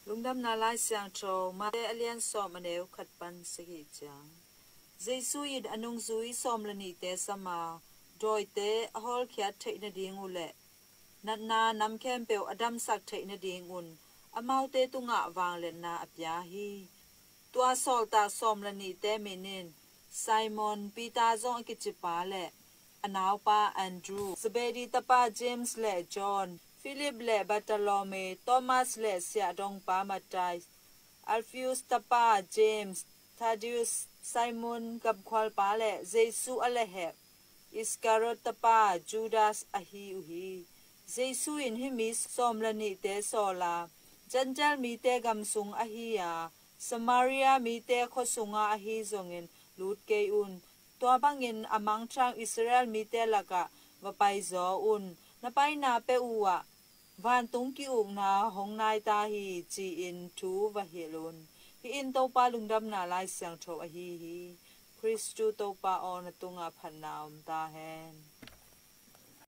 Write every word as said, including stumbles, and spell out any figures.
Lungdamna Lai Siangtho, Mate a lian sawm, a neu khat pan sagih ciang. Jesu in a nungzui sawm le nihte sam a, dawite a hawlkhiat theih nading uh le natna nam khempeuh a damsak theih nadingun amaute tungah vangliatna a pia hi. Tua sawltak sawm le nihte min in Simon, Peter zong a kicipa le a naupa Andrew, Zebedee tapa James le John, Philip le Bartholomew, Thomas le siahdongpa Matthai, Alphaeus tapa James, Thaddeus, Simon gapkhualpa le Jesu a lehhek Iscariot tapa Judas ahi uh hi. Jesu in hih mi sawm le nihte sawl a, Gentile mite gam sung ahi a, Samaria mite khua sunga ahi zongin lut kei un. Tua bangin a mangthang Israel mite lakah va paizaw un. Na paina peuh uh ah vantung ki-ukna hong nai ta hi, ci-in thu va hilh un. Hih in Topa Lungdamna Lai Siangtho ahi hi. Khristu Topa aw, na tungah phatna om ta hen.